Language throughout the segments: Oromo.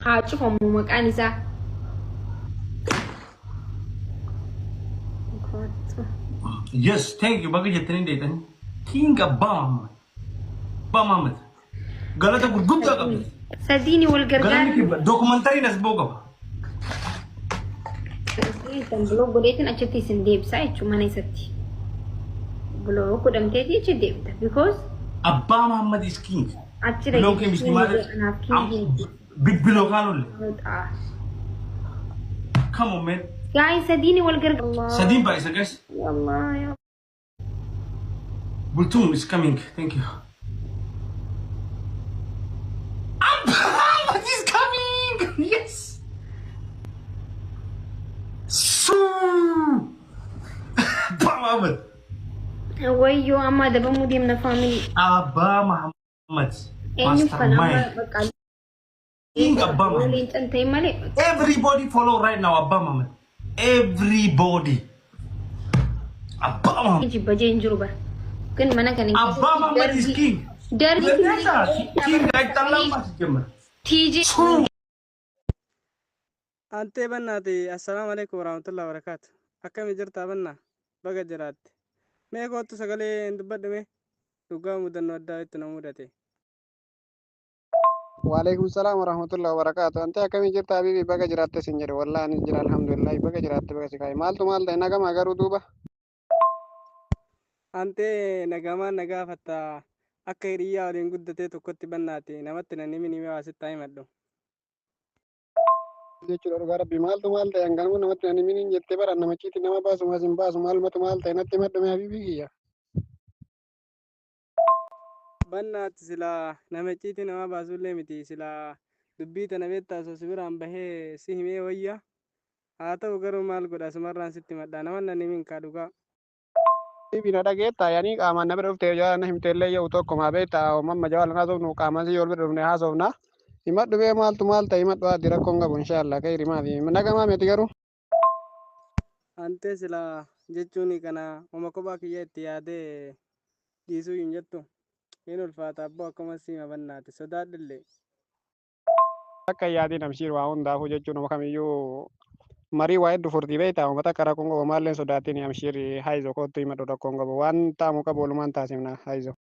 Haa cufamu maqaan isaa. Yes, thank you. Baga jettanii deetanii. King Abbaa Mahammad. Abbaa Mahammad. Galata gurguddaa qabdi. Sadiini wal Galanni gargaaran. kibba. Dookumantariin as ba'uu qaba. Kan buloo godheetiin achitti isin deebisa jechuun mana isatti. Buloo godhamteeti achi deebita. Because Abbaa Mahammad is king. achi Biloon kee miti maal? Anaaf kingii. Bibbiloo kaan olle. Come on, man. Guys, sadiini wal gargaara. Sadiin baay'isa guys. Allah ya Bultum is coming. Thank you. Ahmad is coming. Yes. Su. Abbaa Muhammad. Wayyoo, amma adabamuu deemna, family. Abbaa Muhammad. Eenyu kan amma Mastermind. bakka King Abbaa Muhammad. leencan ta'e malee. Everybody follow right now Abbaa Muhammad. Everybody. Abbaa Muhammad. Jibba jee hin jiru bara. Kun mana kana Abbaa Muhammad is king. Darbii. King አይጠላም ሲጀመር። TJ. Su. Antee bannaati, assalaamu alaikum warahmatullahi wabarakaatu. Akkami jirta bannaa? Baga jiraatte. Mee koottu, sagalee hin dubbadhu mee. Dhugaa mudannoo addaa itti na mudate. Waalaikum salam warahmatullahi wabarakatuh. Ante, akkamii jirta habibi? Baga jiraatte sin jedhe. Wallahi anis jira, alhamdulillah. Baga jiraatte, baga si kaaye. Maaltu maal ta'e? Nagama garuu duuba? Antee, nagamaan na gaafatta, akka hiriyyaa waliin guddatee tokkotti bannaati namatti nan himin, himee waa sitti haa himadhu. Jechuudha, dhugaa rabbi, maaltu maal ta'e? Hanganuu namatti nan himin jettee bara nama ciiti nama baasu maas hin baasu. Maalumatu maal ta'e? Natti himadhu mee, habibi kiyya. Bannaatti, silaa nama ciitii nama baasullee miti, silaa dubbii tana beektaa osoo si biraan bahee si himee wayya. Haa ta'u garuu maal godha, asumarraan sitti himadha, nama nan himin kaa dhugaa. Habibi, na dhageettaa? Yani qaamaan na bira dhuftee jaala na himteellee yoo tokko maa beektaa, mamma jaala haasofnu qaamaan si yoo bira dhufne haasofna. Himadhu mee, maaltu maal ta'e? Himadhu addi, rakkoon qabu inshaallah, kayri maafi nagamaa miti garuu. Antee, silaa jechuun kana uma kophaa kiyya itti yaadee dhiisuu hin jettu. Hin ulfaata abboo, akkuma siima bannaati sodaadhillee. Akka yaadiin, amshiir, waa hundaafuu jechuun nama kamiyyuu marii waa hedduu furtii beektaa, uummata akka rakkoon qabu maalleen sodaatiin. Amshiir, hayizo, koottu himadhu, rakkoon qabu, waan ta'amu qabu walumaan taasifna, hayizo.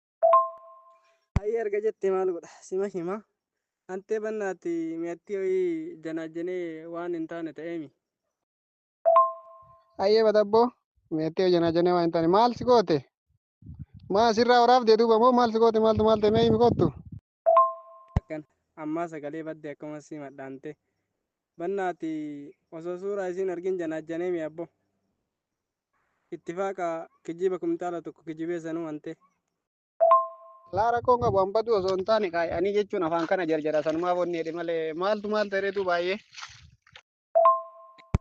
Hayyee, erga jettee maal godha, sima hima. Antee bannaati, mi'attii wayii janaajjanee waan hin taane ta'eemi. Ayyee badabboo, meettee janaajjanee waan hin taane maal si goote? Maa sirraa waraabdee duuba moo maal si goote? Maaltu maal ta'e? Mee himi, koottu. Akkan ammaa sagalee badde, akkuma si madhaante bannaati osoo suuraa isiin argin janaajjanee mi abbo. Ittifaaqa kijiba kumtaala tokko kijibee sanuu ante. Laa, rakkoon qabu, hambatu osoo hin taane kaayanii jechuun afaan kana jarjara sanumaaf onni jedhe malee maaltu maal ta'eetu baay'ee.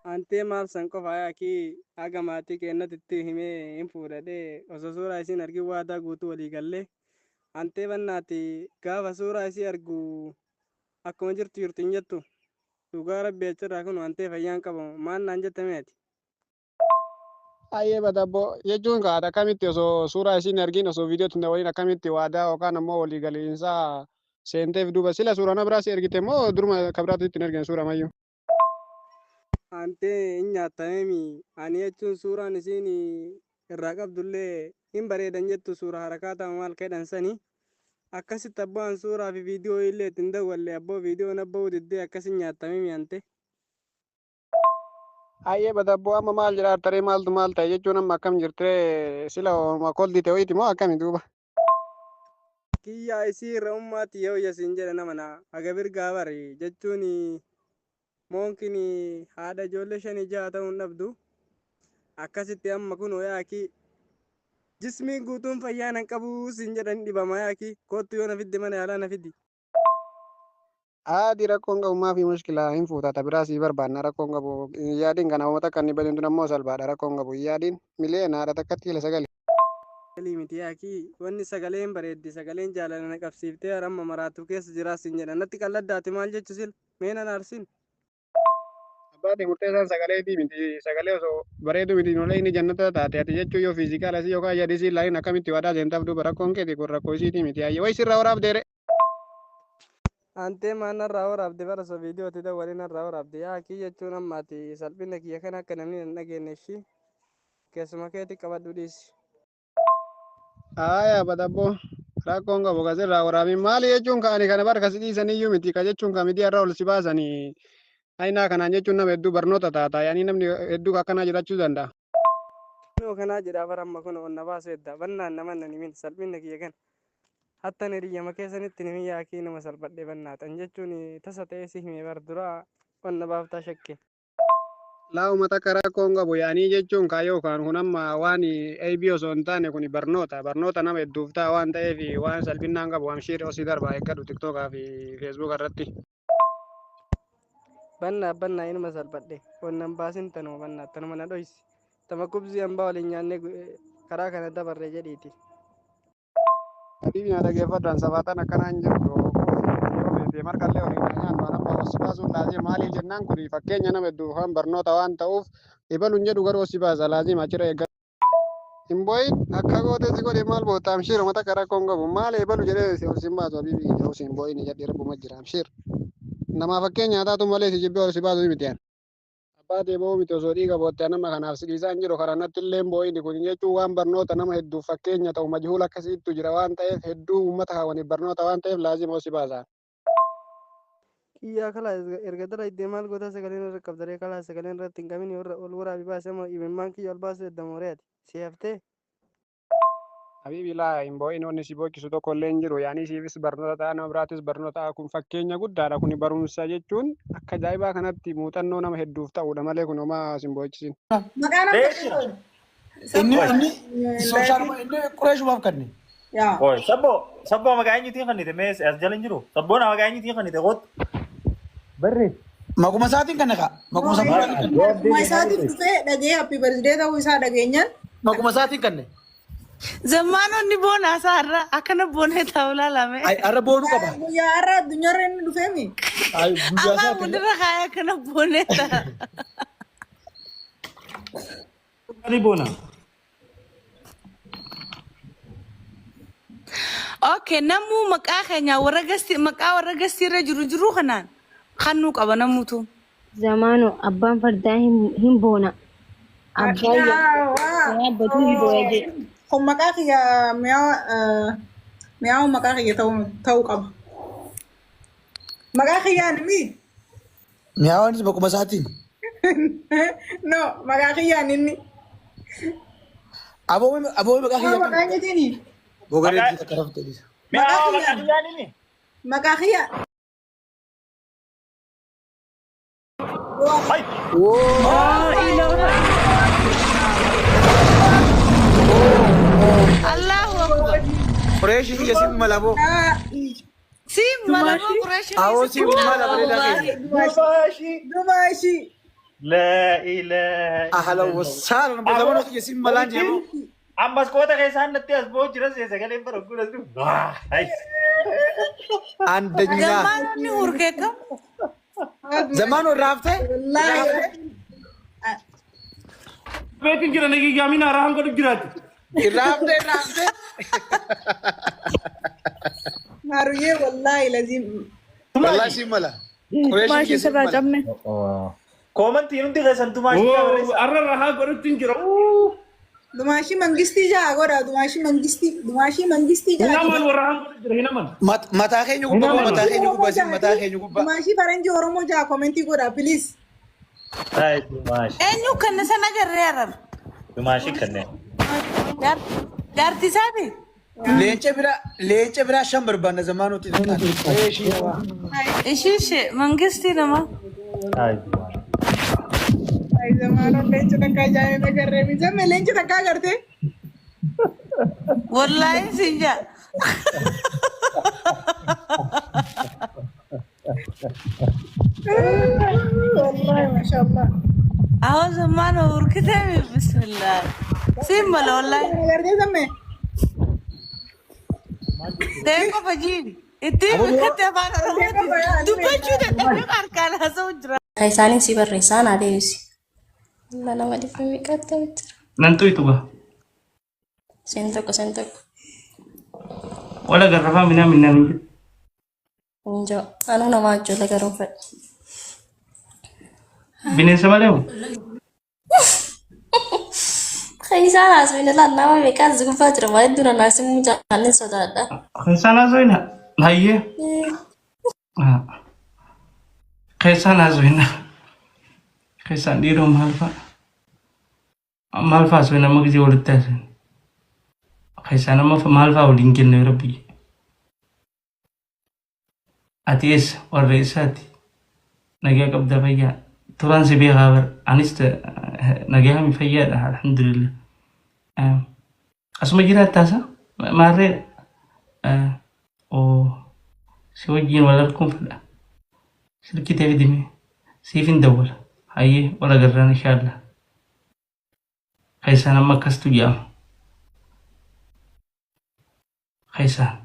Antee, maal san qofa yaakii, haga maatii keennatitti himee hin fuudhadhee osoo suuraa isiin argin waadaa guutuu walii gallee. Antee bannaati, gaafa suuraa isii argu akkuma jirtu jirtu hin jettu. Dhugaa rabbi, achirraa kun antee fayyaan qabamu maal naan jette mee ati? Ayyee badabboo, jechuun kaata akkamitti osoo suuraa isiin argin, osoo viidiyootti hin waliin akkamitti waadaa yookaan ammoo walii galiinsaa seenteef duuba? Sila suuraa na biraa si ergite moo duruma ka biraatu itti hin ergine suura mayyuu? Antee, hin nyaattameemi, ani jechuun suuraan isiin irraa qabdullee hin bareedan jettu, suura harakaata maal kedhan sani akkasitti abboo, an suuraa fi viidiyoo illee ittiin dawwalle abboo, viidiyoon abba'uu diddee akkasin nyaattameemi ante. Ayyee badabboo, amma maal jedhaa taree? Maaltu maal ta'e jechuun amma akkam jirtee? Sila ooma koldii ta'e wayiiti moo akkami duuba? Kiyyaa isii irra ummaatti yoo yasiin jedhe nama na haga birgaa bari jechuun moonkin haadha ijoollee shanii jaha ta'uun dhabdu akkasitti amma kunoo yaaki jismiin guutuun fayyaa nan qabuu siin jedhan dhibama. Yaaki, koottu, yoo na fidde mana yaalaa na fidi. Aadi, rakkoon qabu, maafi mushkila, hin fuuta, ta biraa sii barbaanna, rakkoon qabu, hin yaadin. Kana uummata akka inni badin tun ammoo salphaadha, rakkoon qabu, hin yaadin, miliyoona haadha takkatti kila sagali. Galii miti yaaki, wanni sagaleen bareeddi, sagaleen jaalala na qabsiiftee haramma maraatu keessa jiraa siin jedha, natti qalladdaati maal jechu sil mee nan aarsin. Abbaati murteessaan sagaleetii miti, sagalee osoo bareedu miti nolee inni jannata taate. Ati jechuun yoo physical asii yookaan yaadisii laayin akkamitti waadaa seentaaf duuba? Rakkoon keeti kun, rakkoo isiitii miti. Ayyee, wayi sirraa waraabdeere. Antee maan narraa waraabde bara osoo viidiyooti dawwalee narraa waraabde yaa kii jechuun amma ati salphina kiyya kana akka namni hin dhageenye ishii keessuma keetti qabadhu dhiisi. Aayaa badabboo rakkoon qabu kasirraa waraabin maali jechuun ka ani kana bara kasi dhiisaniyyuu miti ka jechuun ka miidiyaa irra ol si baasanii aynaa kanaan jechuun nama hedduu barnoota taata yaanii namni hedduu akkanaa jiraachuu danda'a. Kunoo kanaa jedhaa bara amma kun onna baasu edda bannaan nama nan himin salphina kiyya kana. Hattan hiriyyama keessanitti nimi yaa kii nama salphadhe bannaatan jechuun tasa ta'ee si hime bar duraa onna baaftaa shakke. Laa uummata akka rakkoon qabu yaanii jechuun kaa yookaan kun amma waan AB osoo hin taane kun barnoota barnoota nama hedduuf ta'a waan ta'eef waan salphinnaan qabu amshiir osii darbaa eeggadhu tiktookaa fi feesbuuka irratti. Bannaa bannaa inuma salphadhe onnan baasin tanuma bannaa tanuma na dhoysi tama kubzii hambaa waliin nyaannee karaa kana dabarre jedhiiti. Habibi na dhaggeeffadhu an sabaatan akkanaa hin jirtu yoo feete marqallee waliin haa nyaannu an amma osii baasuun laazima maaliif jennaan kun fakkeenya nama hedduuf waan barnoota waan ta'uuf ibaluun jedhu garuu osii baasa laazima achirra eeggadhu. Hin boo'in akka goote si godhe maal boota amshiir uummata akka rakkoon qabu maal eebalu jedhee si ol sin baasu habibi yoo si hin boo'in jedhee rabbuma jira amshiir. Namaa fakkeenya haa taatu malee si jibbee ol si baasu miti an. Abbaa tee boo'uu miti osoo dhiiga bootte an amma kanaaf si dhiisaa hin jiru karaa natti illee hin boo'ini kun jechuun waan barnoota nama hedduuf fakkeenya ta'u majhuula akkasiittu jira waan ta'eef hedduu uummata kaawwaniif barnoota waan ta'eef laazima ol si baasa. Kiyyaa kalaa erga dalaydee maal gootaa sagaleen irra qabdaree kalaa sagaleen irratti hin qabin irra ol waraabi baase amma imimmaan kiyya ol baasuu edda mooree ati si haftee. Habibi laa hin boo'in wanni si boochisu tokko illee hin jiru yaanii siifis barnoota ta'a nama biraatis barnoota ta'a kun fakkeenya guddaadha kun barumsa jechuun akka ajaa'ibaa kanatti muuxannoo nama hedduuf ta'uudha malee kun homaa sin boochisin. Maqaa nama Beekira. Inni Oi. inni sooshaal inni qureeshumaaf kanne. Yaa. Oi. Sabbo sabbo maqaa eenyutiin kannite mee as jala hin jiru. Sabboon maqaa eenyutiin kannite kootu. Barree. Maquma isaatiin kanne kaa. Maquma sabboonaatiin kanne. Maquma isaatiif dhufee dhagee happy birthday ta'uu isaa dhageenyaan. Maquma isaatiin kanne. Zammaanonni boona isaa har'a akkana boonee taa'u laalame. Ay har'a boonuu qaba. Guyyaa har'a addunyaarra inni dhufeemi. Ay guyyaa Afaan isaatiin. walirra kaayee akkana boonee ta'a. Maali boona? Okay, namuu maqaa keenya warra gasti maqaa warra gastii irra jiru jiru kanaan kannuu qaba namuutu. Zamaano abbaan fardaa hin hin boona. Abbaan yaabbatu hin booya jedhe. Kun maqaa kiyya mi'aawa maqaa kiyya ta'uu qaba. Maqaa kiyyaan mi? Mi'aawaanis maquma isaatiin. No, maqaa kiyyaan inni. Aboo aboo maqaa Maa kiyya maqaa eenyuutiini? Gogaree Maqaa takka rafte dhiisa. Maqaa mi'aawa maqaa kiyyaan. kiyyaan inni. Maqaa kiyya. Hai. Allahu Akbar. Qureeshii kiyya siif mala boo. Siif mala boo Qureeshii Awoo sitti siif mala bareedaa wallaahi. keenya. Dubaashi. Dubaashi. La ilaha Ahlan illallah. wasaalan zamanoo kiyya siif malaan jee boo. Ammas qoota keessaan natti as ba'u jira see sagaleen bara kun as dhufu. Hai. Andanyaa. Zammaanonni hurkee kam? Zamanoo raaftee? Wallaahi. Beetiin jira nagii yaamina haaraa godhu jiraatti. Raaftee raaftee. Maaruyyee wallaahi laziim. Wallaahi siif mala. Qureeshii kiyya siif mala. Koomantiin hundi keessan tumaashii barreessa. Arra rahaa godhutti hin jira. Dumaashii mangistii ja'a godha. Dumaashii mangistii. Dumaashii mangistii Hin ja'a. aman warra haan godhu jira hin aman. Mataa keenya gubbaa boo mataa keenya gubbaa siif mataa keenya gubbaa. Dumaashii faranjii Oromoo ja'a komentii godha please. Hai tumaashii. Eenyu kan sana agarree harar? Tumaashii kanneen. Jaartii isaati? Leenca biraa leenca biraa shan barbaanna zamaanuutti. Qureeshii namaa. Ishii ishee mangistii nama. Hai tumaashii. Ay zamaanoo leenca takka ajaa'ibee agarree mi zamme leenca takka agartee. Wallaahi siin jaa. Wallaahi maashaallah. Awwa zammaanoo hurkitee mi bismillah. Siif mala wallaahi. Agartee zamme. Ta'ee qofa jiini. Ittiin bikkatti afaan Oromootiin dubbachuu dadhabee harkaan haasa'u jira. Ka isaaniin si barreessaa naa deebisi. Alla nama dhibba meeqa ta'u jira. Nan tuytu ba. Seen tokko seen tokko. Wala garrafaa minaa minnaa min jedhu. Injoo. Anuu namaa ijoollee garuu fedha. Bineensa malee moo? Keessaan haasofne laal nama meeqaan si gubbaa jira maal dura naasimuu jaallanni sodaadha. Keessaan haasofna. Hayyee. Keessaan haasofna. Keessaan dhiiroo maal fa'a? Maal fa'a haasofna amma gisee walitti haasofna. Keessaan amma maal fa'a waliin kenna rabbi. Ati eessa? Warra eessaati? Nagaa qabdaa fayyaa? Turaan si beekaa bar. Anis nagaa mi fayyaadha alhamdulillah. Asuma jiraattaa isa? Maarree oo si wajjin wal arguun fedha. Silkii tee fidi mee. Siif hin dawwala. Hayyee wal agarraan inshaallah. Keessaan amma akkastu jedhama. Keessaan.